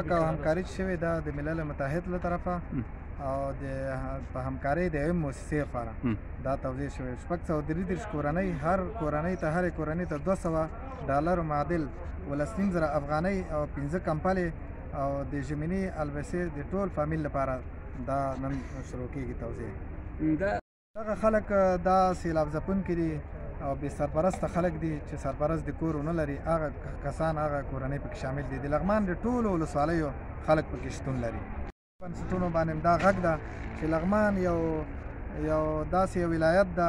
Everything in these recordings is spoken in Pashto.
کومک او همکاري چې شوې ده د ملل متحد له طرفه او د په همکارۍ د یوې موسسې لپاره دا توزیع شوې. 633 کورنۍ، هر کورنۍ ته هرې کورنۍ ته $200 معادل 17,500 افغانۍ او 5 کمپلې او د ژمني البسې د ټول فامیل لپاره دا نن شروع کیږي توزیع. دغه خلک دا سیلاب ځپونکي دي او بې سرپرسته خلک دي چې سرپرست د کور ونه لري، هغه کسان هغه کورنۍ پکې شامل دي. د لغمان د ټولو ولسوالیو خلک پکې شتون لري. بنسټونو باندې دا غږ ده چې لغمان یو داسې یو ولایت ده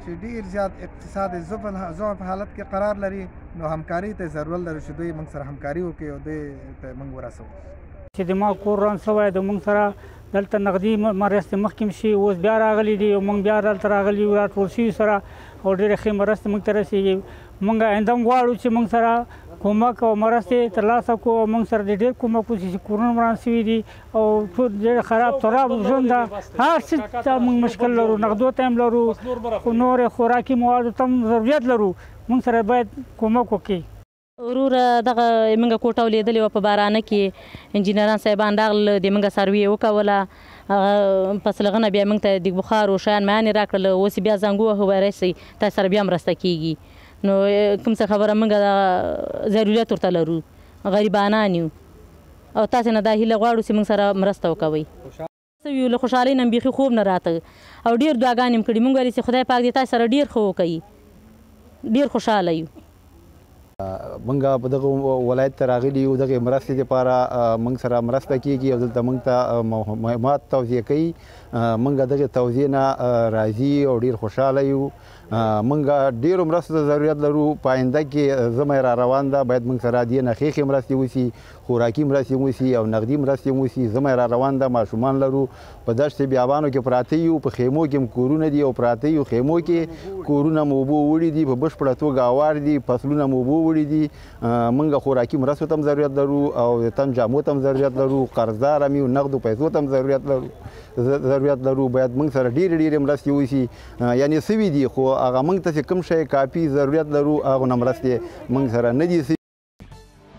چې ډیر زیات اقتصاد ضعف حالت کې قرار لري، نو همکاري ته ضرورت لري چې دوی موږ سره همکاري وکړي او دوی ته موږ ورسوو. چې د ما کور وران سوی د موږ سره دلته نغدي مرستې مخکې شي، اوس بیا راغلي دي او موږ بیا دلته راغلي یو راټول شوي سره او ډېرې ښې مرستې موږ ته رسېږي. موږ آینده هم غواړو چې موږ سره کومک او مرستې ترلاسه کړو او موږ سره د ډېر کومک وشي چې کورونه وران شوي دي او ټول ډېر خراب تراب ژوند ده، هر څه ته موږ مشکل لرو، نغدو ته هم لرو، خو نورې خوراکي موادو ته هم ضرورت لرو. موږ سره باید کومک وکړي. وروره دغه موږ کوټه ولیدلې وه په بارانه کې، انجینران صاحبان راغلل، د موږ سروې وکوله، هغه پس له هغه نه بیا موږ ته د بخارو شیان میان یې راکړل. اوس بیا زنګ ووهه وایي راشئ تاسو سره بیا مرسته کیږي. نو کوم څه خبره موږ ضرورت ورته لرو، غریبانان یو او تاسې نه دا هیله غواړو چې موږ سره مرسته وکوئ. یو له خوشحالۍ نه بیخي خوب نه راته او ډېر دعاګانې مې کړي. موږ ویلې چې خدای پاک دې تاسو سره ډېر ښه وکړي، ډېر خوشحاله یو. موږ په دغه ولایت ته راغلي یو دغې مرستې لپاره موږ سره مرسته کیږي او دلته موږ ته مهمات توزیع کوي. موږ دغې توزیع نه راضي او ډېر خوشحاله یو. موږ ډېرو مرستو ته ضرورت لرو. په آینده کې ژمی را روان ده، باید موږ سره دې نه ښې ښې مرستې وشي، خوراکي مرستې وشي او نغدي مرستې وشي. ژمی را روان ده، ماشومان لرو، په دشت بیابانو کې پراته یو، په خیمو کې هم کورونه دي او پراته یو. خیمو کې کورونه مو اوبو وړي دي، په بشپړه توګه اوار دي، فصلونه مو اوبو وړي دي. موږ خوراکي مرستو ته هم ضرورت لرو او د تن جامو ته هم ضرورت لرو، قرضدار هم یو، نغدو پیسو ته هم ضرورت لرو. باید موږ سره ډېرې ډېرې مرستې وشي. یعنې سوي دي خو هغه موږ ته چې کوم شی کافي ضرورت لرو هغه نه مرستې موږ سره نه دي.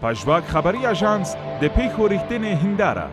پژواک خبري اژانس د پېښو رښتینې هنداره.